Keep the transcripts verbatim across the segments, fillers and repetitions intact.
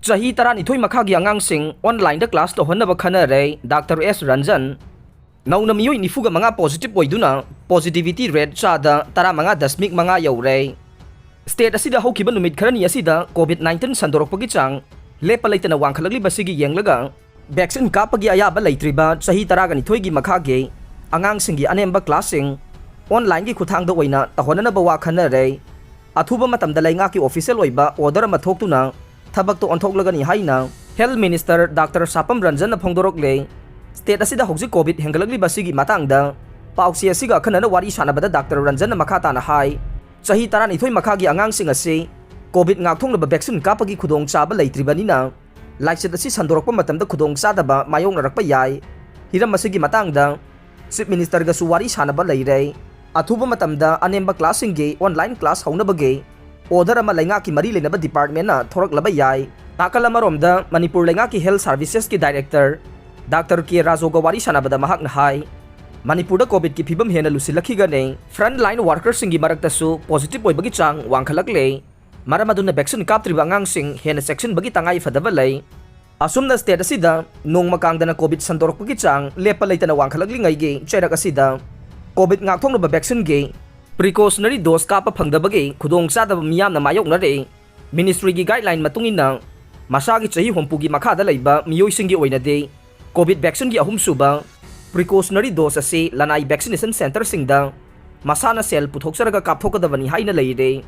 ꯆꯍꯤ ꯇꯔꯥꯅꯤꯊꯣꯏ ꯃꯈꯥꯒꯤ ꯑꯉꯥꯡꯁꯤꯡ online-ꯗ class ꯇꯧꯍꯟꯅꯕ ꯈꯟꯅꯔꯦ꯫ ꯗꯥꯛꯇꯔ ꯑꯦꯁ ꯔꯟꯖꯟ꯫ ꯅꯧꯅ ꯃꯤꯑꯣꯏ ꯅꯤꯐꯨꯒ ꯃꯉꯥ positive ꯑꯣꯏꯗꯨꯅ positivity rate ꯆꯥꯗ ꯇꯔꯥꯃꯉꯥ ꯗꯁꯃꯤꯛ ꯃꯉꯥ ꯌꯧꯔꯦ꯫ State ꯑꯁꯤꯗ ꯍꯧꯈꯤꯕ ꯅꯨꯃꯤꯠ ꯈꯔꯅꯤ ꯑꯁꯤꯗ COVID nineteen ꯁꯟꯗꯣꯔꯛꯄꯒꯤ ꯆꯥꯡ ꯂꯦꯞꯄ ꯂꯩꯇꯅ ꯋꯥꯡꯈꯠꯂꯛꯂꯤꯕꯁꯤꯒꯤ ꯌꯦꯡꯂꯒ, vaccine ꯀꯥꯞꯄꯒꯤ ꯑꯌꯥꯕ ꯂꯩꯇ꯭ꯔꯤꯕ ꯆꯍꯤ ꯇꯔꯥꯒ ꯅꯤꯊꯣꯏꯒꯤ ꯃꯈꯥꯒꯤ ꯑꯉꯥꯡꯁꯤꯡꯒꯤ ꯑꯅꯦꯝꯕ class-ꯁꯤꯡ online-ꯒꯤ ꯈꯨꯠꯊꯥꯡꯗ ꯑꯣꯏꯅ ꯇꯧꯍꯟꯅꯅꯕ ꯋꯥ ꯈꯟꯅꯔꯦ꯫ ꯑꯊꯨꯕ ꯃꯇꯝꯗ ꯂꯩꯉꯥꯛꯀꯤ official ꯑꯣꯏꯕ order ꯑꯃ ꯊꯣꯛꯇꯨꯅ ꯊꯕꯛꯇ ꯑꯣꯟꯊꯣꯛꯂꯒꯅꯤ ꯍꯥꯏꯅ Health Minister ꯗꯥꯛꯇꯔ ꯁꯥꯄꯝ ꯔꯟꯖꯟꯅ ꯐꯣꯡꯗꯣꯔꯛꯂꯦ꯫ State ꯑꯁꯤꯗ ꯍꯧꯖꯤꯛ COVID ꯍꯦꯟꯒꯠꯂꯛꯂꯤꯕ ꯑꯁꯤꯒꯤ ꯃꯇꯥꯡꯗ ꯄꯥꯎꯆꯦ ꯑꯁꯤꯒ ꯑꯈꯟꯅꯅ ꯋꯥꯔꯤ ꯁꯥꯟꯅꯕꯗ ꯗꯥꯛꯇꯔ ꯔꯟꯖꯟꯅ ꯃꯈꯥ ꯇꯥꯅ ꯍꯥꯏ, ꯆꯍꯤ ꯇꯔꯥꯅꯤꯊꯣꯏ ꯃꯈꯥꯒꯤ ꯑꯉꯥꯡꯁꯤꯡ ꯑꯁꯤ COVID ꯉꯥꯛꯊꯣꯛꯅꯕ vaccine ꯀꯥꯞꯄꯒꯤ ꯈꯨꯗꯣꯡꯆꯥꯕ ꯂꯩꯇ꯭ꯔꯤꯕꯅꯤꯅ, ꯂꯥꯏꯆꯠ ꯑꯁꯤ ꯁꯟꯗꯣꯔꯛꯄ ꯃꯇꯝꯗ ꯈꯨꯗꯣꯡꯆꯥꯗꯕ ꯃꯥꯌꯣꯛꯅꯔꯛꯄ ꯌꯥꯏ꯫ ꯍꯤꯔꯝ ꯑꯁꯤꯒꯤ ꯃꯇꯥꯡꯗ Chief Minister-ꯒꯁꯨ ꯋꯥꯔꯤ ꯁꯥꯟꯅꯕ ꯂꯩꯔꯦ꯫ ꯑꯊꯨꯕ ꯃꯇꯝꯗ ꯑꯅꯦꯝꯕ class-ꯁꯤꯡꯒꯤ online class ꯍꯧꯅꯕꯒꯤ order ꯑꯃ ꯂꯩꯉꯥꯛꯀꯤ ꯃꯔꯤ ꯂꯩꯅꯕ department-ꯅ ꯊꯣꯔꯛꯂꯕ ꯌꯥꯏ꯫ ꯅꯥꯀꯜ ꯑꯃꯔꯣꯝꯗ, ꯃꯅꯤꯄꯨꯔ ꯂꯩꯉꯥꯛꯀꯤ Health Services-ꯀꯤ Director ꯗꯥꯛꯇꯔ ꯀꯦ ꯔꯥꯖꯣꯒ ꯋꯥꯔꯤ ꯁꯥꯟꯅꯕꯗ ꯃꯍꯥꯛꯅ ꯍꯥꯏ, ꯃꯅꯤꯄꯨꯔꯗ COVID-ꯀꯤ ꯐꯤꯕꯝ ꯍꯦꯟꯅ ꯂꯨꯁꯤꯜꯂꯛꯈꯤꯒꯅꯤ꯫ Frontline workers-ꯁꯤꯡꯒꯤ ꯃꯔꯛꯇꯁꯨ positive ꯑꯣꯏꯕꯒꯤ ꯆꯥꯡ ꯋꯥꯡꯈꯠꯂꯛꯂꯦ꯫ ꯃꯔꯝ ꯑꯗꯨꯅ vaccine ꯀꯥꯞꯇ꯭ꯔꯤꯕ ꯑꯉꯥꯡꯁꯤꯡ ꯍꯦꯟꯅ ꯆꯦꯛꯁꯤꯟꯕꯒꯤ ꯇꯉꯥꯏ ꯐꯗꯕ ꯂꯩ꯫ ꯑꯁꯨꯝꯅ state ꯑꯁꯤꯗ ꯅꯣꯡꯃ ꯀꯥꯡꯗꯅ COVID ꯁꯟꯗꯣꯔꯛꯄꯒꯤ ꯆꯥꯡ ꯂꯦꯞꯄ ꯂꯩꯇꯅ ꯋꯥꯡꯈꯠꯂꯛꯂꯤꯉꯩꯒꯤ ꯆꯩꯔꯛ ꯑꯁꯤꯗ, COVID ꯉꯥꯛꯊꯣꯛꯅꯕ vaccine-ꯒꯤ precautionary dose ꯀꯥꯞꯄ ꯐꯪꯗꯕꯒꯤ ꯈꯨꯗꯣꯡꯆꯥꯗꯕ ꯃꯤꯌꯥꯝꯅ ꯃꯥꯌꯣꯛꯅꯔꯦ꯫ Ministry-ꯒꯤ guideline ꯃꯇꯨꯡ ꯏꯟꯅ, ꯃꯁꯥꯒꯤ ꯆꯍꯤ ꯍꯨꯝꯐꯨꯒꯤ ꯃꯈꯥꯗ ꯂꯩꯕ ꯃꯤꯑꯣꯏꯁꯤꯡꯒꯤ ꯑꯣꯏꯅꯗꯤ COVID vaccine-ꯒꯤ ꯑꯍꯨꯝꯁꯨꯕ precautionary dose ꯑꯁꯤ ꯂꯅꯥꯏ vaccination centre-ꯁꯤꯡꯗ ꯃꯁꯥꯅ ꯁꯦꯜ ꯄꯨꯊꯣꯛꯆꯔꯒ ꯀꯥꯞꯊꯣꯛꯀꯗꯕꯅꯤ ꯍꯥꯏꯅ ꯂꯩꯔꯦ꯫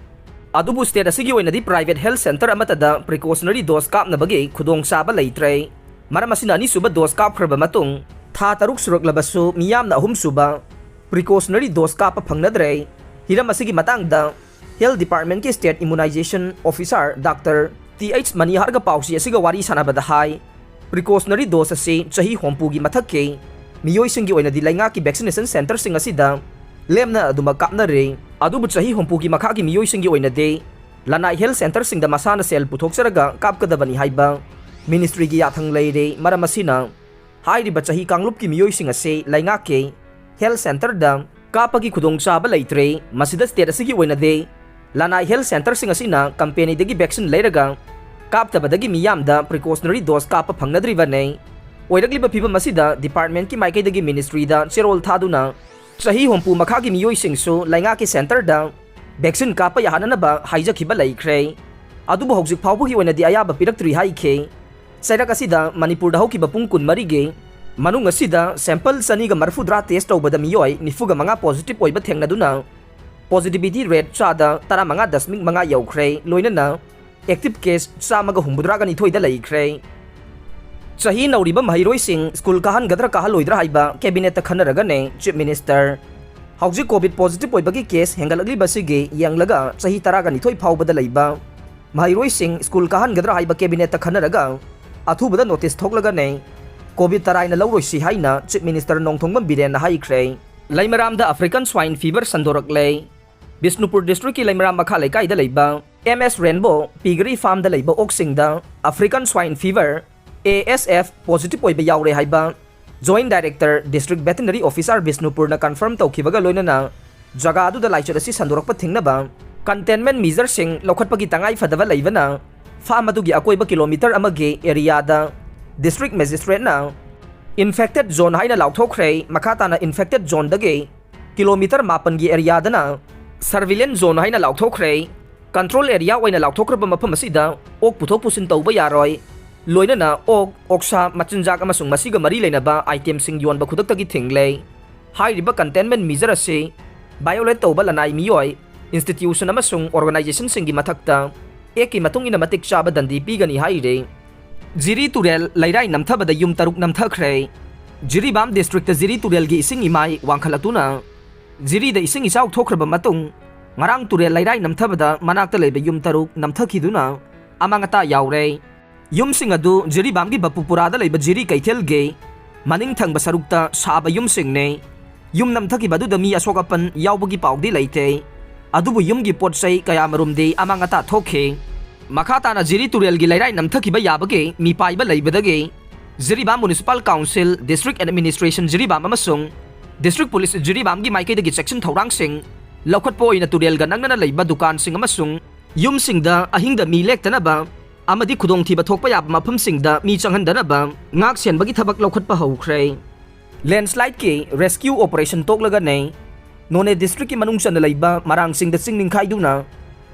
ꯑꯗꯨꯕꯨ state ꯑꯁꯤꯒꯤ ꯑꯣꯏꯅꯗꯤ private health centre ꯑꯃꯠꯇꯗ precautionary dose ꯀꯥꯞꯅꯕꯒꯤ ꯈꯨꯗꯣꯡꯆꯥꯕ ꯂꯩꯇ꯭ꯔꯦ꯫ ꯃꯔꯝ ꯑꯁꯤꯅ, ꯑꯅꯤꯁꯨꯕ dose ꯀꯥꯞꯈ꯭ꯔꯕ ꯃꯇꯨꯡ ꯊꯥ ꯇꯔꯨꯛ ꯁꯨꯔꯛꯂꯕꯁꯨ ꯃꯤꯌꯥꯝꯅ ꯑꯍꯨꯝꯁꯨꯕ precautionary dose ꯀꯥꯞꯄ ꯐꯪꯅꯗ꯭ꯔꯦ꯫ ꯍꯤꯔꯝ ꯑꯁꯤꯒꯤ ꯃꯇꯥꯡꯗ Health Department-ꯀꯤ State Immunization Officer doctor T H ꯃꯅꯤꯍꯥꯔꯒ ꯄꯥꯎꯆꯦ ꯑꯁꯤꯒ ꯋꯥꯔꯤ ꯁꯥꯟꯅꯕꯗ ꯍꯥꯏ, precautionary dose ꯑꯁꯤ ꯆꯍꯤ ꯍꯨꯝꯐꯨꯒꯤ ꯃꯊꯛꯀꯤ ꯃꯤꯑꯣꯏꯁꯤꯡꯒꯤ ꯑꯣꯏꯅꯗꯤ ꯂꯩꯉꯥꯛꯀꯤ vaccination centre-ꯁꯤꯡ ꯑꯁꯤꯗ ꯂꯦꯝꯅ ꯑꯗꯨꯃꯛ ꯀꯥꯞꯅꯔꯤ꯫ ꯑꯗꯨꯕꯨ ꯆꯍꯤ ꯍꯨꯝꯐꯨꯒꯤ ꯃꯈꯥꯒꯤ ꯃꯤꯑꯣꯏꯁꯤꯡꯒꯤ ꯑꯣꯏꯅꯗꯤ ꯂꯅꯥꯏ health centre-ꯁꯤꯡꯗ ꯃꯁꯥꯅ ꯁꯦꯜ ꯄꯨꯊꯣꯛꯆꯔꯒ ꯀꯥꯞꯀꯗꯕꯅꯤ ꯍꯥꯏꯕ Ministry-ꯒꯤ ꯌꯥꯊꯪ ꯂꯩꯔꯦ꯫ ꯃꯔꯝ ꯑꯁꯤꯅ, ꯍꯥꯏꯔꯤꯕ ꯆꯍꯤ ꯀꯥꯡꯂꯨꯞꯀꯤ ꯃꯤꯑꯣꯏꯁꯤꯡ ꯑꯁꯤ ꯂꯩꯉꯥꯛꯀꯤ health centre-ꯗ ꯀꯥꯞꯄꯒꯤ ꯈꯨꯗꯣꯡꯆꯥꯕ ꯂꯩꯇ꯭ꯔꯦ꯫ ꯃꯁꯤꯗ state ꯑꯁꯤꯒꯤ ꯑꯣꯏꯅꯗꯤ ꯂꯅꯥꯏ health centre-ꯁꯤꯡ ꯑꯁꯤꯅ company-ꯗꯒꯤ vaccine ꯂꯩꯔꯒ ꯀꯥꯞꯇꯕꯗꯒꯤ ꯃꯤꯌꯥꯝꯗ precautionary dose ꯀꯥꯞꯄ ꯐꯪꯅꯗ꯭ꯔꯤꯕꯅꯤ꯫ ꯑꯣꯏꯔꯛꯂꯤꯕ ꯐꯤꯕꯝ ꯑꯁꯤꯗ departmentꯀꯤ ꯃꯥꯏꯀꯩꯗꯒꯤ ministryꯗ ꯆꯦꯔꯣꯜ ꯊꯥꯗꯨꯅ ꯆꯍꯤ ꯍꯨꯝꯐꯨ ꯃꯈꯥꯒꯤ ꯃꯤꯑꯣꯏꯁꯤꯡꯁꯨ ꯂꯩꯉꯥꯛꯀꯤ centreꯗ vaccine ꯀꯥꯞꯄ ꯌꯥꯍꯟꯅꯅꯕ ꯍꯥꯏꯖꯈꯤꯕ ꯂꯩꯈ꯭ꯔꯦ꯫ ꯑꯗꯨꯕꯨ ꯍꯧꯖꯤꯛ ꯐꯥꯎꯕꯒꯤ ꯑꯣꯏꯅꯗꯤ ꯑꯌꯥꯕ ꯄꯤꯔꯛꯇ꯭ꯔꯤ ꯍꯥꯏꯈꯤ꯫ ꯆꯩꯔꯛ ꯑꯁꯤꯗ ꯃꯅꯤꯄꯨꯔꯗ ꯍꯧꯈꯤꯕ ꯄꯨꯡ ꯀꯨꯟꯃꯔꯤꯒꯤ ꯃꯅꯨꯡ ꯑꯁꯤꯗ sample ꯆꯅꯤꯒ ꯃꯔꯤꯐꯨꯇꯔꯥ test ꯇꯧꯕꯗ ꯃꯤꯑꯣꯏ ꯅꯤꯐꯨꯒ ꯃꯉꯥ positive ꯑꯣꯏꯕ ꯊꯦꯡꯅꯗꯨꯅ positivity rate ꯆꯥꯗ ꯇꯔꯥꯃꯉꯥ ꯗꯁꯃꯤꯛ ꯃꯉꯥ ꯌꯧꯈ꯭ꯔꯦ꯫ ꯂꯣꯏꯅꯅ active case ꯆꯥꯝꯃꯒ ꯍꯨꯝꯐꯨꯇꯔꯥꯒ ꯅꯤꯊꯣꯏꯗ ꯂꯩꯈ꯭ꯔꯦ꯫ ꯆꯍꯤ ꯅꯧꯔꯤꯕ ꯃꯍꯩꯔꯣꯏꯁꯤꯡ school ꯀꯥꯍꯟꯒꯗ꯭ꯔꯥ ꯀꯥꯍꯜꯂꯣꯏꯗ꯭ꯔꯥ ꯍꯥꯏꯕ cabinetꯇ ꯈꯟꯅꯔꯒꯅꯦ Chief Minister꯫ ꯍꯧꯖꯤꯛ COVID positive ꯑꯣꯏꯕꯒꯤ case ꯍꯦꯟꯒꯠꯂꯛꯂꯤꯕꯁꯤꯒꯤ ꯌꯦꯡꯂꯒ ꯆꯍꯤ ꯇꯔꯥꯒ ꯅꯤꯊꯣꯏ ꯐꯥꯎꯕꯗ ꯂꯩꯕ ꯃꯍꯩꯔꯣꯏꯁꯤꯡ school ꯀꯥꯍꯟꯒꯗ꯭ꯔꯥ ꯍꯥꯏꯕ cabinetꯇ ꯈꯟꯅꯔꯒ ꯑꯊꯨꯕꯗ notice ꯊꯣꯛꯂꯒꯅꯦ COVID ꯇꯔꯥꯏꯅ ꯂꯧꯔꯣꯏꯁꯤ ꯍꯥꯏꯅ Chief Minister ꯅꯣꯡꯊꯣꯝꯕꯝ ꯕꯤꯔꯦꯟꯅ ꯍꯥꯏꯈ꯭ꯔꯦ꯫ ꯂꯩꯃꯔꯥꯝꯗ African Swine Fever ꯁꯟꯗꯣꯔꯛꯂꯦ꯫ ꯕꯤꯁꯅꯨꯄꯨꯔ districtꯀꯤ ꯂꯩꯃꯔꯥꯝ ꯃꯈꯥ ꯂꯩꯀꯥꯏꯗ ꯂꯩꯕ M S Rainbow Piggery Farmꯗ ꯂꯩꯕ ꯑꯣꯛꯁꯤꯡꯗ African Swine Fever, A S F, positive ꯑꯣꯏꯕ ꯌꯥꯎꯔꯦ ꯍꯥꯏꯕ Joint Director, District Veterinary Officer, ꯕꯤꯁꯅꯨꯄꯨꯔꯅ confirm ꯇꯧꯈꯤꯕꯒ ꯂꯣꯏꯅꯅ ꯖꯒꯥ ꯑꯗꯨꯗ ꯂꯥꯏꯆꯠ ꯑꯁꯤ ꯁꯟꯗꯣꯔꯛꯄ ꯊꯤꯡꯅꯕ containment measureꯁꯤꯡ ꯂꯧꯈꯠꯄꯒꯤ ꯇꯉꯥꯏ ꯐꯗꯕ ꯂꯩꯕꯅ farm ꯑꯗꯨꯒꯤ ꯑꯀꯣꯏꯕ kilometre ꯑꯃꯒꯤ areaꯗ District Magistrateꯅ infected zone ꯍꯥꯏꯅ ꯂꯥꯎꯊꯣꯛꯈ꯭ꯔꯦ꯫ ꯃꯈꯥ ꯇꯥꯅ infected zoneꯗꯒꯤ kilometre ꯃꯥꯄꯟꯒꯤ areaꯗꯅ surveillance zone ꯍꯥꯏꯅ ꯂꯥꯎꯊꯣꯛꯈ꯭ꯔꯦ꯫ Control area ꯑꯣꯏꯅ ꯂꯥꯎꯊꯣꯛꯈ꯭ꯔꯕ ꯃꯐꯝ ꯑꯁꯤꯗ ꯑꯣꯛ ꯄꯨꯊꯣꯛ ꯄꯨꯁꯤꯟ ꯇꯧꯕ ꯌꯥꯔꯣꯏ꯫ ꯂꯣꯏꯅꯅ ꯑꯣꯛ, ꯑꯣꯛꯁꯥ, ꯃꯆꯤꯟꯖꯥꯛ ꯑꯃꯁꯨꯡ ꯃꯁꯤꯒ ꯃꯔꯤ ꯂꯩꯅꯕ itemꯁꯤꯡ ꯌꯣꯟꯕ ꯈꯨꯗꯛꯇꯒꯤ ꯊꯤꯡꯂꯦ꯫ ꯍꯥꯏꯔꯤꯕ containment measure ꯑꯁꯤ violate ꯇꯧꯕ ꯂꯅꯥꯏ ꯃꯤꯑꯣꯏ, institution ꯑꯃꯁꯨꯡ organizationꯁꯤꯡꯒꯤ ꯃꯊꯛꯇ Actꯀꯤ ꯃꯇꯨꯡ ꯏꯟꯅ ꯃꯇꯤꯛ ꯆꯥꯕ ꯗꯟꯗꯤ ꯄꯤꯒꯅꯤ ꯍꯥꯏꯔꯤ꯫ ꯖꯤꯔꯤ ꯇꯨꯔꯦꯜ ꯂꯩꯔꯥꯏ ꯅꯝꯊꯕꯗ ꯌꯨꯝ ꯇꯔꯨꯛ ꯅꯝꯊꯈ꯭ꯔꯦ꯫ ꯖꯤꯔꯤꯕꯥꯝ districtꯇ ꯖꯤꯔꯤ ꯇꯨꯔꯦꯜꯒꯤ ꯏꯁꯤꯡ ꯏꯃꯥꯏ ꯋꯥꯡꯈꯠꯂꯛꯇꯨꯅ ꯖꯤꯔꯤꯗ ꯏꯁꯤꯡ ꯏꯆꯥꯎ ꯊꯣꯛꯈ꯭ꯔꯕ ꯃꯇꯨꯡ, ꯉꯔꯥꯡ ꯇꯨꯔꯦꯜ ꯂꯩꯔꯥꯏ ꯅꯝꯊꯕꯗ ꯃꯅꯥꯛꯇ ꯂꯩꯕ ꯌꯨꯝ ꯇꯔꯨꯛ ꯅꯝꯊꯈꯤꯗꯨꯅ ꯑꯃꯥꯡ ꯑꯇꯥ ꯌꯥꯎꯔꯦ꯫ ꯌꯨꯝꯁꯤꯡ ꯑꯗꯨ ꯖꯤꯔꯤꯕꯥꯝꯒꯤ ꯕꯄꯨꯄꯨꯔꯥꯗ ꯂꯩꯕ ꯖꯤꯔꯤ ꯀꯩꯊꯦꯜꯒꯤ ꯃꯅꯤꯡ ꯊꯪꯕ ꯁꯔꯨꯛꯇ ꯁꯥꯕ ꯌꯨꯝꯁꯤꯡꯅꯤ꯫ ꯌꯨꯝ ꯅꯝꯊꯈꯤꯕ ꯑꯗꯨꯗ ꯃꯤ ꯑꯁꯣꯛ ꯑꯄꯟ ꯌꯥꯎꯕꯒꯤ ꯄꯥꯎꯗꯤ ꯂꯩꯇꯦ꯫ ꯑꯗꯨꯕꯨ ꯌꯨꯝꯒꯤ ꯄꯣꯠ ꯆꯩ ꯀꯌꯥꯃꯔꯨꯝꯗꯤ ꯑꯃꯥꯡ ꯑꯇꯥ ꯊꯣꯛꯈꯤ꯫ ꯃꯈꯥ ꯇꯥꯅ ꯖꯤꯔꯤ ꯇꯨꯔꯦꯜꯒꯤ ꯂꯩꯔꯥꯏ ꯅꯝꯊꯈꯤꯕ ꯌꯥꯕꯒꯤ ꯃꯤꯄꯥꯏꯕ ꯂꯩꯕꯗꯒꯤ Jiribam Municipal Council, District Administration Jiribam ꯑꯃꯁꯨꯡ District Police ꯖꯤꯔꯤꯕꯥꯝꯒꯤ ꯃꯥꯏꯀꯩꯗꯒꯤ ꯆꯦꯛꯁꯤꯟ ꯊꯧꯔꯥꯡꯁꯤꯡ ꯂꯧꯈꯠꯄ ꯑꯣꯏꯅ ꯇꯨꯔꯦꯜꯒ ꯅꯛꯅꯅ ꯂꯩꯕ ꯗꯨꯀꯥꯟꯁꯤꯡ ꯑꯃꯁꯨꯡ ꯌꯨꯝꯁꯤꯡꯗ ꯑꯍꯤꯡꯗ ꯃꯤ ꯂꯦꯛꯇꯅꯕ ꯑꯃꯗꯤ ꯈꯨꯗꯣꯡꯊꯤꯕ ꯊꯣꯛꯄ ꯌꯥꯕ ꯃꯐꯝꯁꯤꯡꯗ ꯃꯤ ꯆꯪꯍꯟꯗꯅꯕ ꯉꯥꯛ ꯁꯦꯟꯕꯒꯤ ꯊꯕꯛ ꯂꯧꯈꯠꯄ ꯍꯧꯈ꯭ꯔꯦ꯫ Landslide ꯀꯤ rescue operation ꯇꯣꯛꯂꯒꯅꯦ, ꯅꯣꯅꯦ district ꯀꯤ ꯃꯅꯨꯡ ꯆꯟꯅ ꯂꯩꯕ ꯃꯔꯥꯡꯁꯤꯡꯗ ꯆꯤꯡ ꯅꯤꯡꯈꯥꯏꯗꯨꯅ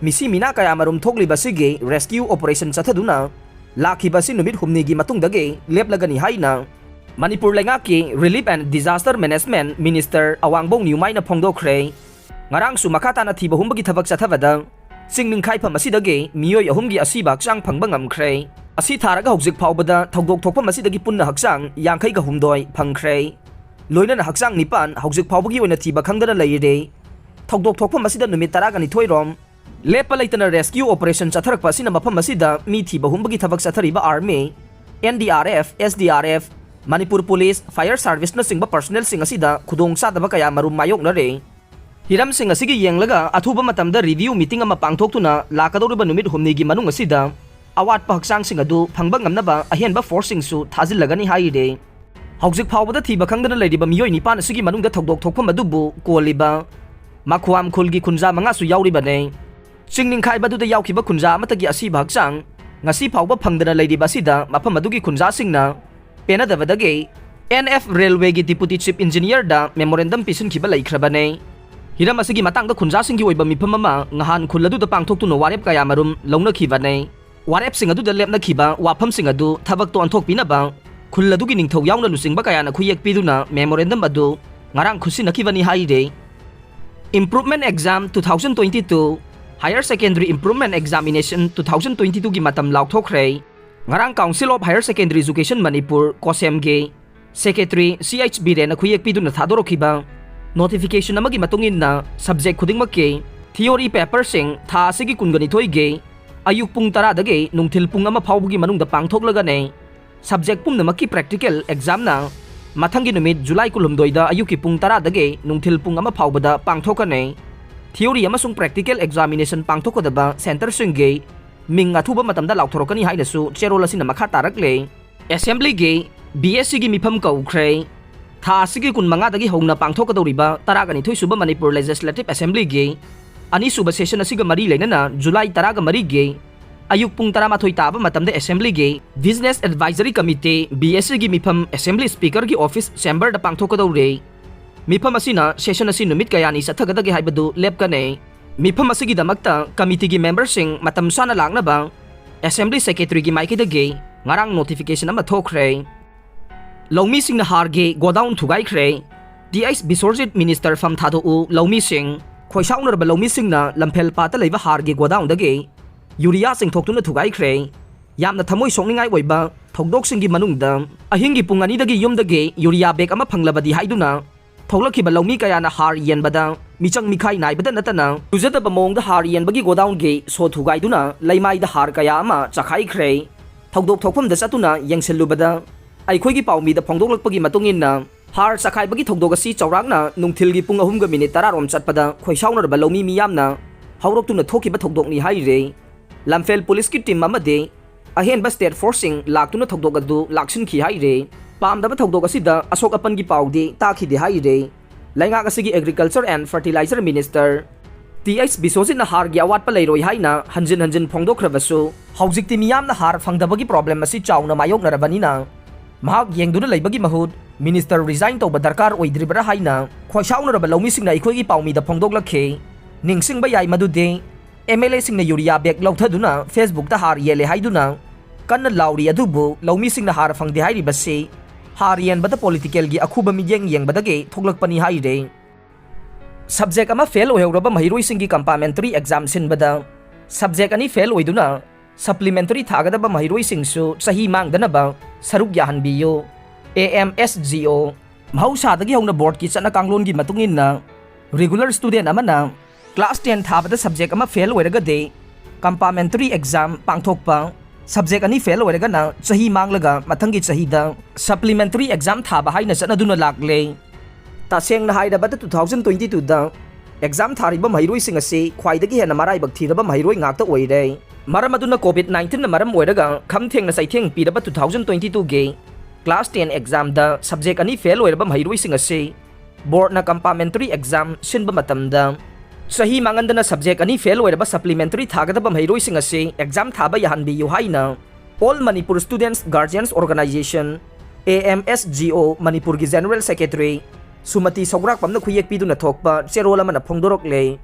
ꯃꯤꯁꯤ ꯃꯤꯅꯥ ꯀꯌꯥ ꯃꯔꯨꯝ ꯊꯣꯛꯂꯤꯕ ꯑꯁꯤꯒꯤ rescue operation ꯆꯠꯊꯗꯨꯅ ꯂꯥꯛꯈꯤꯕ ꯑꯁꯤ ꯅꯨꯃꯤꯠ ꯍꯨꯝꯅꯤꯒꯤ ꯃꯇꯨꯡꯗꯒꯤ ꯂꯦꯞꯂꯒꯅꯤ ꯍꯥꯏꯅ ꯃꯅꯤꯄꯨꯔ ꯂꯩꯉꯥꯛꯀꯤ Relief and Disaster Management Minister ꯑꯋꯥꯡꯕꯧ ꯅ꯭ꯌꯨꯃꯥꯏꯅ ꯐꯣꯡꯗꯣꯛꯈ꯭ꯔꯦ꯫ ꯉꯔꯥꯡꯁꯨ ꯃꯈꯥ ꯇꯥꯅ ꯊꯤꯕ ꯍꯨꯝꯕꯒꯤ ꯊꯕꯛ ꯆꯠꯊꯕꯗ ꯆꯤꯡ ꯅꯤꯡꯈꯥꯏꯐꯝ ꯑꯁꯤꯗꯒꯤ ꯃꯤꯑꯣꯏ ꯑꯍꯨꯝꯒꯤ ꯑꯁꯤꯕ ꯍꯛꯆꯥꯡ ꯐꯪꯕ ꯉꯝꯈ꯭ꯔꯦ꯫ ꯑꯁꯤ ꯊꯥꯔꯒ ꯍꯧꯖꯤꯛ ꯐꯥꯎꯕꯗ ꯊꯧꯗꯣꯛ ꯊꯣꯛꯐꯝ ꯑꯁꯤꯗꯒꯤ ꯄꯨꯟꯅ ꯍꯛꯆꯥꯡ ꯌꯥꯡꯈꯩꯒ ꯍꯨꯝꯗꯣꯏ ꯐꯪꯈ꯭ꯔꯦ꯫ ꯂꯣꯏꯅꯅ ꯍꯛꯆꯥꯡ ꯅꯤꯄꯥꯟ ꯍꯧꯖꯤꯛ ꯐꯥꯎꯕꯒꯤ ꯑꯣꯏꯅ ꯊꯤꯕ ꯈꯪꯗꯅ ꯂꯩꯔꯦ꯫ ꯊꯧꯗꯣꯛ ꯊꯣꯛꯐꯝ ꯑꯁꯤꯗ ꯅꯨꯃꯤꯠ ꯇꯔꯥꯒ ꯅꯤꯊꯣꯏ ꯔꯣꯝ ꯂꯦꯞꯄ ꯂꯩꯇꯅ rescue operation ꯆꯠꯊꯔꯛꯄ ꯑꯁꯤꯅ ꯃꯐꯝ ꯑꯁꯤꯗ ꯃꯤ ꯊꯤꯕ ꯍꯨꯝꯕꯒꯤ ꯊꯕꯛ ꯆꯠꯊꯔꯤꯕ Army, N D R F, S D R F, Manipur Police, Fire Service ꯅꯆꯤꯡꯕ personnel ꯁꯤꯡ ꯑꯁꯤꯗ ꯈꯨꯗꯣꯡ ꯆꯥꯗꯕ ꯀꯌꯥ ꯃꯔꯨꯝ ꯃꯥꯌꯣꯛꯅꯔꯦ꯫ ꯍꯤꯔꯝꯁꯤꯡ ꯑꯁꯤꯒꯤ ꯌꯦꯡꯂꯒ ꯑꯊꯨꯕ ꯃꯇꯝꯗ review meeting ꯑꯃ ꯄꯥꯡꯊꯣꯛꯇꯨꯅ ꯂꯥꯛꯀꯗꯧꯔꯤꯕ ꯅꯨꯃꯤꯠ ꯍꯨꯝꯅꯤꯒꯤ ꯃꯅꯨꯡ ꯑꯁꯤꯗ ꯑꯋꯥꯠꯄ ꯍꯛꯆꯥꯡꯁꯤꯡ ꯑꯗꯨ ꯐꯪꯕ ꯉꯝꯅꯕ ꯑꯍꯦꯟꯕ force ꯁꯤꯡꯁꯨ ꯊꯥꯖꯤꯜꯂꯒꯅꯤ ꯍꯥꯏꯔꯦ꯫ ꯍꯧꯖꯤꯛ ꯐꯥꯎꯕꯗ ꯊꯤꯕ ꯈꯪꯗꯅ ꯂꯩꯔꯤꯕ ꯃꯤꯑꯣꯏ ꯅꯤꯄꯥꯟ ꯑꯁꯤꯒꯤ ꯃꯅꯨꯡꯗ ꯊꯧꯗꯣꯛ ꯊꯣꯛꯐꯝ ꯑꯗꯨꯕꯨ ꯀꯣꯜꯂꯤꯕ ꯃꯈꯨꯋꯥꯝ ꯈꯨꯜꯒꯤ ꯈꯨꯟꯖꯥ ꯃꯉꯥꯁꯨ ꯌꯥꯎꯔꯤꯕꯅꯦ꯫ ꯆꯤꯡ ꯅꯤꯡꯈꯥꯏꯕꯗꯨꯗ ꯌꯥꯎꯈꯤꯕ ꯈꯨꯟꯖꯥ ꯑꯃꯠꯇꯒꯤ ꯑꯁꯤꯕ ꯍꯛꯆꯥꯡ ꯉꯁꯤ ꯐꯥꯎꯕ ꯐꯪꯗꯅ ꯂꯩꯔꯤꯕ ꯑꯁꯤꯗ ꯃꯐꯝ ꯑꯗꯨꯒꯤ ꯈꯨꯟꯖꯥꯁꯤꯡꯅ ꯄꯦꯟꯅꯗꯕꯗꯒꯤ N F Railway ꯒꯤ Deputy Chief Engineer ꯗ memorandum ꯄꯤꯁꯤꯟꯈꯤꯕ ꯂꯩꯈ꯭ꯔꯕꯅꯦ꯫ ꯍꯤꯔꯝ ꯑꯁꯤꯒꯤ ꯃꯇꯥꯡꯗ ꯈꯨꯟꯖꯥꯁꯤꯡꯒꯤ ꯑꯣꯏꯕ ꯃꯤꯐꯝ ꯑꯃ ꯉꯍꯥꯟ ꯈꯨꯜ ꯑꯗꯨꯗ ꯄꯥꯡꯊꯣꯛꯇꯨꯅ ꯋꯥꯔꯦꯞ ꯀꯌꯥ ꯃꯔꯨꯝ ꯂꯧꯅꯈꯤꯕꯅꯦ꯫ ꯋꯥꯔꯦꯞꯁꯤꯡ ꯑꯗꯨꯗ ꯂꯦꯞꯅꯈꯤꯕ ꯋꯥꯐꯝꯁꯤꯡ ꯑꯗꯨ ꯊꯕꯛꯇ ꯑꯣꯟꯊꯣꯛꯄꯤꯅꯕ ꯈꯨꯜ ꯑꯗꯨꯒꯤ ꯅꯤꯡꯊꯧ ꯌꯥꯎꯅ ꯂꯨꯆꯤꯡꯕ ꯀꯌꯥꯅ ꯈꯨꯌꯦꯛ ꯄꯤꯗꯨꯅ memorandum ꯑꯗꯨ ꯉꯔꯥꯡ ꯈꯨꯠꯁꯤꯟꯅꯈꯤꯕꯅꯤ ꯍꯥꯏꯔꯦ꯫ Improvement Exam two thousand twenty-two, Higher Secondary Improvement Examination two thousand twenty-two ꯒꯤ ꯃꯇꯝ ꯂꯥꯎꯊꯣꯛꯈ꯭ꯔꯦ꯫ ꯉꯔꯥꯡ Council of Higher Secondary Education Manipur, COHSEM ꯒꯤ Secretary C H ꯕꯤꯔꯦꯟꯅ ꯈꯨꯌꯦꯛ ꯄꯤꯗꯨꯅ ꯊꯥꯗꯣꯔꯛꯈꯤꯕ notification ꯑꯃꯒꯤ ꯃꯇꯨꯡ ꯏꯟꯅ, subject ꯈꯨꯗꯤꯡꯃꯛꯀꯤ theory paper ꯁꯤꯡ ꯊꯥ ꯑꯁꯤꯒꯤ ꯀꯨꯟꯒ ꯅꯤꯊꯣꯏꯒꯤ ꯑꯌꯨꯛ ꯄꯨꯡ ꯇꯔꯥꯗꯒꯤ ꯅꯨꯡꯊꯤꯜ ꯄꯨꯡ ꯑꯃ ꯐꯥꯎꯕꯒꯤ ꯃꯅꯨꯡꯗ ꯄꯥꯡꯊꯣꯛꯂꯒꯅꯤ꯫ Subject ꯄꯨꯝꯅꯃꯛꯀꯤ practical exam ꯅ ꯃꯊꯪꯒꯤ ꯅꯨꯃꯤꯠ July ꯀꯨꯟꯍꯨꯝꯗꯣꯏꯗ ꯑꯌꯨꯛꯀꯤ ꯄꯨꯡ ꯇꯔꯥꯗꯒꯤ ꯅꯨꯡꯊꯤꯜ ꯄꯨꯡ ꯑꯃ ꯐꯥꯎꯕꯗ ꯄꯥꯡꯊꯣꯛꯀꯅꯤ꯫ Theory ꯑꯃꯁꯨꯡ practical examination ꯄꯥꯡꯊꯣꯛꯀꯗꯕ centre ꯁꯤꯡꯒꯤ ꯃꯤꯡ ꯑꯊꯨꯕ ꯃꯇꯝꯗ ꯂꯥꯎꯊꯣꯔꯛꯀꯅꯤ ꯍꯥꯏꯅꯁꯨ ꯆꯦꯔꯣꯜ ꯑꯁꯤꯅ ꯃꯈꯥ ꯇꯥꯔꯛꯂꯦ꯫ Assembly ꯒꯤ B S C ꯒꯤ ꯃꯤꯐꯝ ꯀꯧꯈ꯭ꯔꯦ꯫ ꯊꯥ ꯑꯁꯤꯒꯤ ꯀꯨꯟꯃꯉꯥꯗꯒꯤ ꯍꯧꯅ ꯄꯥꯡꯊꯣꯛꯀꯗꯧꯔꯤꯕ ꯇꯔꯥꯒ ꯅꯤꯊꯣꯏ ꯁꯨꯕ Manipur Legislative Assembly ꯒꯤ ꯑꯅꯤꯁꯨꯕ session ꯑꯁꯤꯒ ꯃꯔꯤ ꯂꯩꯅꯅ July ꯇꯔꯥꯒ ꯃꯔꯤꯒꯤ ꯑꯌꯨꯛ ꯄꯨꯡ ꯇꯔꯥꯃꯥꯊꯣꯏ ꯇꯥꯕ ꯃꯇꯝꯗ assemblyꯒꯤ Business Advisory Committee, B S Aꯒꯤ ꯃꯤꯐꯝ assembly speakerꯒꯤ office chamberꯗ ꯄꯥꯡꯊꯣꯛꯀꯗꯧꯔꯦ꯫ ꯃꯤꯐꯝ ꯑꯁꯤꯅ session ꯑꯁꯤ ꯅꯨꯃꯤꯠ ꯀꯌꯥꯅꯤ ꯆꯠꯊꯒꯗꯒꯦ ꯍꯥꯏꯕꯗꯨ ꯂꯦꯞꯀꯅꯤ꯫ ꯃꯤꯐꯝ ꯑꯁꯤꯒꯤꯗꯃꯛꯇ committeeꯒꯤ memberꯁꯤꯡ ꯃꯇꯝ ꯆꯥꯅ ꯂꯥꯛꯅꯕ assembly secretaryꯒꯤ ꯃꯥꯏꯀꯩꯗꯒꯤ ꯉꯔꯥꯡ notification ꯑꯃ ꯊꯣꯛꯈ꯭ꯔꯦ꯫ ꯂꯧꯃꯤꯁꯤꯡꯅ ꯍꯥꯔꯒꯤ godown ꯊꯨꯒꯥꯏꯈ꯭ꯔꯦ꯫ ꯇꯤ ꯑꯩꯆ ꯕꯤꯁ꯭ꯋꯔꯖꯤꯠ, minister ꯐꯝ ꯊꯥꯗꯣꯛꯎ꯫ ꯂꯧꯃꯤꯁꯤꯡ꯫ ꯈꯣꯏꯁꯥꯎꯅꯔꯕ ꯂꯧꯃꯤꯁꯤꯡꯅ ꯂꯝꯐꯦꯜ ꯄꯥꯠꯇ ꯂꯩꯕ ꯍꯥꯔꯒꯤ godownꯗꯒꯤ urea ꯆꯤꯡꯊꯣꯛꯇꯨꯅ ꯊꯨꯒꯥꯏꯈ꯭ꯔꯦ꯫ ꯌꯥꯝꯅ ꯊꯃꯣꯏ ꯁꯣꯛꯅꯤꯡꯉꯥꯏ ꯑꯣꯏꯕ ꯊꯧꯗꯣꯛꯁꯤꯡꯒꯤ ꯃꯅꯨꯡꯗ ꯑꯍꯤꯡꯒꯤ ꯄꯨꯡ ꯑꯅꯤꯗꯒꯤ ꯌꯨꯝꯗꯒꯤ urea bag ꯑꯃ ꯐꯪꯂꯕꯗꯤ ꯍꯥꯏꯗꯨꯅ ꯊꯣꯛꯂꯛꯈꯤꯕ ꯂꯧꯃꯤ ꯀꯌꯥꯅ ꯍꯥꯔ ꯌꯦꯟꯕꯗ ꯃꯤꯆꯪ ꯃꯤꯈꯥꯏ ꯅꯥꯏꯕꯗ ꯅꯠꯇꯅ, ꯇꯨꯖꯗꯕ ꯃꯑꯣꯡꯗ ꯍꯥꯔ ꯌꯦꯟꯕꯒꯤ godownꯒꯤ ꯁꯣ ꯊꯨꯒꯥꯏꯗꯨꯅ ꯂꯩꯃꯥꯏꯗ ꯍꯥꯔ ꯀꯌꯥ ꯑꯃ ꯆꯈꯥꯏꯈ꯭ꯔꯦ꯫ ꯊꯧꯗꯣꯛ ꯊꯣꯛꯐꯝꯗ ꯆꯠꯇꯨꯅ ꯌꯦꯡꯁꯤꯜꯂꯨꯕꯗ, ꯑꯩꯈꯣꯏꯒꯤ ꯄꯥꯎꯃꯤꯗ ꯐꯣꯡꯗꯣꯛꯂꯛꯄꯒꯤ ꯃꯇꯨꯡ ꯏꯟꯅ, ꯍꯥꯔ ꯆꯈꯥꯏꯕꯒꯤ ꯊꯧꯗꯣꯛ ꯑꯁꯤ ꯆꯥꯎꯔꯥꯛꯅ ꯅꯨꯡꯊꯤꯜꯒꯤ ꯄꯨꯡ ꯑꯍꯨꯝꯒ minute ꯇꯔꯥ ꯔꯣꯝ ꯆꯠꯄꯗ ꯈꯣꯏꯁꯥꯎꯅꯔꯕ ꯂꯧꯃꯤ ꯃꯤꯌꯥꯝꯅ ꯍꯧꯔꯛꯇꯨꯅ ꯊꯣꯛꯈꯤꯕ ꯊꯧꯗꯣꯛꯅꯤ ꯍꯥꯏꯔꯤ꯫ ꯂꯝꯐꯦꯜ ꯄꯨꯂꯤꯁꯀꯤ team ꯑꯃꯗꯤ ꯑꯍꯦꯟꯕ state forceꯁꯤꯡ ꯂꯥꯛꯇꯨꯅ ꯊꯧꯗꯣꯛ ꯑꯗꯨ ꯂꯥꯛꯁꯤꯟꯈꯤ ꯍꯥꯏꯔꯤ꯫ ꯄꯥꯝꯗꯕ ꯊꯧꯗꯣꯛ ꯑꯁꯤꯗ ꯑꯁꯣꯛ ꯑꯄꯟꯒꯤ ꯄꯥꯎꯗꯤ ꯇꯥꯈꯤꯗꯦ ꯍꯥꯏꯔꯤ꯫ ꯂꯩꯉꯥꯛ ꯑꯁꯤꯒꯤ Agriculture and Fertilizer Minister T H ꯕꯤꯁ꯭ꯋꯖꯤꯠꯅ ꯍꯥꯔꯒꯤ ꯑꯋꯥꯠꯄ ꯂꯩꯔꯣꯏ ꯍꯥꯏꯅ ꯍꯟꯖꯤꯟ ꯍꯟꯖꯤꯟ ꯐꯣꯡꯗꯣꯛꯈ꯭ꯔꯕꯁꯨ, ꯍꯧꯖꯤꯛꯇꯤ ꯃꯤꯌꯥꯝꯅ ꯍꯥꯔ ꯐꯪꯗꯕꯒꯤ problem ꯑꯁꯤ ꯆꯥꯎꯅ ꯃꯥꯌꯣꯛꯅꯔꯕꯅꯤꯅ, ꯃꯍꯥꯛ ꯌꯦꯡꯗꯨꯅ ꯂꯩꯕꯒꯤ ꯃꯍꯨꯠ minister resign ꯇꯧꯕ ꯗꯔꯀꯥꯔ ꯑꯣꯏꯗ꯭ꯔꯤꯕ꯭ꯔꯥ ꯍꯥꯏꯅ ꯈꯣꯏꯁꯥꯎꯅꯔꯕ ꯂꯧꯃꯤꯁꯤꯡꯅ ꯑꯩꯈꯣꯏꯒꯤ ꯄꯥꯎꯃꯤꯗ ꯐꯣꯡꯗꯣꯛꯂꯛꯈꯤ꯫ ꯅꯤꯡꯁꯤꯡꯕ ꯌꯥꯏ ꯃꯗꯨꯗꯤ, MLAꯁꯤꯡꯅ urea bag ꯂꯧꯊꯗꯨꯅ Facebookꯇ ꯍꯥꯔ ꯌꯦꯜꯂꯦ ꯍꯥꯏꯗꯨꯅ ꯀꯟꯅ ꯂꯥꯎꯔꯤ, ꯑꯗꯨꯕꯨ ꯂꯧꯃꯤꯁꯤꯡꯅ ꯍꯥꯔ ꯐꯪꯗꯦ ꯍꯥꯏꯔꯤꯕꯁꯤ ꯍꯥꯔ ꯌꯦꯟꯕꯗ politicalꯒꯤ ꯑꯈꯨꯕ ꯃꯤꯠꯌꯦꯡ ꯌꯦꯡꯕꯗꯒꯤ ꯊꯣꯛꯂꯛꯄꯅꯤ ꯍꯥꯏꯔꯤ꯫ Subject ꯑꯃ fail ꯑꯣꯏꯍꯧꯔꯕ ꯃꯍꯩꯔꯣꯏꯁꯤꯡꯒꯤ complementary exam ꯁꯤꯟꯕꯗ subject ꯑꯅꯤ fail ꯑꯣꯏꯗꯨꯅ supplementary ꯊꯥꯒꯗꯕ ꯃꯍꯩꯔꯣꯏꯁꯤꯡꯁꯨ ꯆꯍꯤ ꯃꯥꯡꯗꯅꯕ ꯁꯔꯨꯛ ꯌꯥꯍꯟꯕꯤꯌꯨ꯫ A M S G O꯫ ꯃꯍꯧꯁꯥꯗꯒꯤ ꯍꯧꯅ boardꯀꯤ ꯆꯠꯅ ꯀꯥꯡꯂꯣꯟꯒꯤ ꯃꯇꯨꯡ ꯏꯟꯅ, regular student ꯑꯃꯅ class ten ꯊꯥꯕꯗ subject ꯑꯃ fail ꯑꯣꯏꯔꯒꯗꯤ, complementary exam ꯄꯥꯡꯊꯣꯛꯄ, subject ꯑꯅꯤ fail ꯑꯣꯏꯔꯒꯅ ꯆꯍꯤ ꯃꯥꯡꯂꯒ ꯃꯊꯪꯒꯤ ꯆꯍꯤꯗ supplementary exam ꯊꯥꯕ ꯍꯥꯏꯅ ꯆꯠꯅꯗꯨꯅ ꯂꯥꯛꯂꯦ꯫ ꯇꯁꯦꯡꯅ ꯍꯥꯏꯔꯕꯗ, two thousand twenty twoꯗ exam ꯊꯥꯔꯤꯕ ꯃꯍꯩꯔꯣꯏꯁꯤꯡ ꯑꯁꯤ ꯈ꯭ꯋꯥꯏꯗꯒꯤ ꯍꯦꯟꯅ ꯃꯔꯥꯏꯕꯛ ꯊꯤꯔꯕ ꯃꯍꯩꯔꯣꯏ ꯉꯥꯛꯇ ꯑꯣꯏꯔꯦ꯫ ꯃꯔꯝ ꯑꯗꯨꯅ, COVID nineteenꯅ ꯃꯔꯝ ꯑꯣꯏꯔꯒ ꯈꯝ ꯊꯦꯡꯅ ꯆꯩꯊꯦꯡ ꯄꯤꯔꯕ two thousand twenty twoꯒꯤ class ten examꯗ subject ꯑꯅꯤ fail ꯑꯣꯏꯔꯕ ꯃꯍꯩꯔꯣꯏꯁꯤꯡ ꯑꯁꯤ boardꯅ complementary exam ꯁꯤꯟꯕ ꯃꯇꯝꯗ ꯆꯍꯤ ꯃꯥꯡꯍꯟꯗꯅ subject ꯑꯅꯤ fail ꯑꯣꯏꯔꯕ supplementary ꯊꯥꯒꯗꯕ ꯃꯍꯩꯔꯣꯏꯁꯤꯡ ꯑꯁꯤ exam ꯊꯥꯕ ꯌꯥꯍꯟꯕꯤꯌꯨ ꯍꯥꯏꯅ All Manipur Students Guardians Organization, A M S G O, ꯃꯅꯤꯄꯨꯔꯒꯤ General Secretary ꯁꯨꯃꯇꯤ ꯁꯧꯒ꯭ꯔꯥꯛꯄꯝꯅ ꯈꯨꯌꯦꯛ ꯄꯤꯗꯨꯅ ꯊꯣꯛꯄ ꯆꯦꯔꯣꯜ ꯑꯃꯅ ꯐꯣꯡꯗꯣꯔꯛꯂꯦ꯫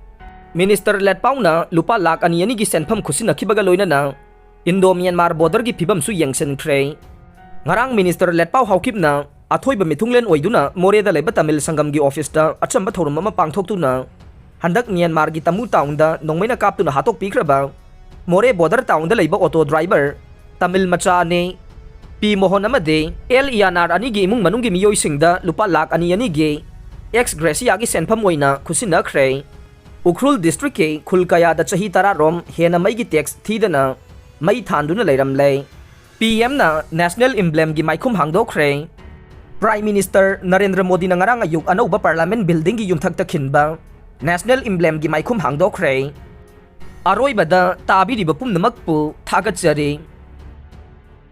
Minister ꯂꯦꯠꯄꯥꯎꯅ ꯂꯨꯄꯥ ꯂꯥꯈ ꯑꯅꯤ ꯑꯅꯤꯒꯤ ꯁꯦꯟꯐꯝ ꯈꯨꯠꯁꯤꯟꯅꯈꯤꯕꯒ ꯂꯣꯏꯅꯅ Indo Myanmar borderꯒꯤ ꯐꯤꯕꯝꯁꯨ ꯌꯦꯡꯁꯤꯟꯈ꯭ꯔꯦ꯫ ꯉꯔꯥꯡ Minister ꯂꯦꯠꯄꯥꯎ ꯍꯥꯎꯀꯤꯞꯅ ꯑꯊꯣꯏꯕ ꯃꯤꯊꯨꯡꯂꯦꯟ ꯑꯣꯏꯗꯨꯅ ꯃꯣꯔꯦꯗ ꯂꯩꯕ ꯇꯥꯃꯤꯜ ꯁꯪꯒꯝꯒꯤ officeꯇ ꯑꯆꯝꯕ ꯊꯧꯔꯝ ꯑꯃ ꯄꯥꯡꯊꯣꯛꯇꯨꯅ ꯍꯟꯗꯛ ꯃ꯭ꯌꯥꯟꯃꯥꯔꯒꯤ ꯇꯃꯨ townꯗ ꯅꯣꯡꯃꯩꯅ ꯀꯥꯞꯇꯨꯅ ꯍꯥꯠꯇꯣꯛꯄꯤꯈ꯭ꯔꯕ ꯃꯣꯔꯦ border townꯗ ꯂꯩꯕ auto driver ꯇꯥꯃꯤꯜ ꯃꯆꯥ ꯑꯅꯤ ꯄꯤ ꯃꯣꯍꯟ ꯑꯃꯗꯤ ꯑꯦꯜ ꯏꯌꯥꯅꯥꯔ ꯑꯅꯤꯒꯤ ꯏꯃꯨꯡ ꯃꯅꯨꯡꯒꯤ ꯃꯤꯑꯣꯏꯁꯤꯡꯗ ꯂꯨꯄꯥ ꯂꯥꯈ ꯑꯅꯤ ꯑꯅꯤꯒꯤ ex gratia ꯒꯤ ꯁꯦꯟꯐꯝ ꯑꯣꯏꯅ ꯈꯨꯠꯁꯤꯟꯅꯈ꯭ꯔꯦ꯫ ꯎꯈ꯭ꯔꯨꯜ districtꯀꯤ ꯈꯨꯜ ꯀꯌꯥꯗ ꯆꯍꯤ ꯇꯔꯥꯔꯣꯝ ꯍꯦꯟꯅ ꯃꯩꯒꯤ tax ꯊꯤꯗꯅ ꯃꯩ ꯊꯥꯟꯗꯨꯅ ꯂꯩꯔꯝꯂꯦ꯫ ꯄꯤ ꯑꯦꯝꯅ national emblemꯒꯤ ꯃꯥꯏꯈꯨꯝ ꯍꯥꯡꯗꯣꯛꯈ꯭ꯔꯦ꯫ Prime Minister ꯅꯔꯦꯟꯗ꯭ꯔ ꯃꯣꯗꯤꯅ ꯉꯔꯥꯡ ꯑꯌꯨꯛ ꯑꯅꯧꯕ Parliament buildingꯒꯤ ꯌꯨꯝꯊꯛꯇ ꯈꯤꯟꯕ national emblemꯒꯤ ꯃꯥꯏꯈꯨꯝ ꯍꯥꯡꯗꯣꯛꯈ꯭ꯔꯦ꯫ ꯑꯔꯣꯏꯕꯗ ꯇꯥꯕꯤꯔꯤꯕ ꯄꯨꯝꯅꯃꯛꯄꯨ ꯊꯥꯒꯠꯆꯔꯤ꯫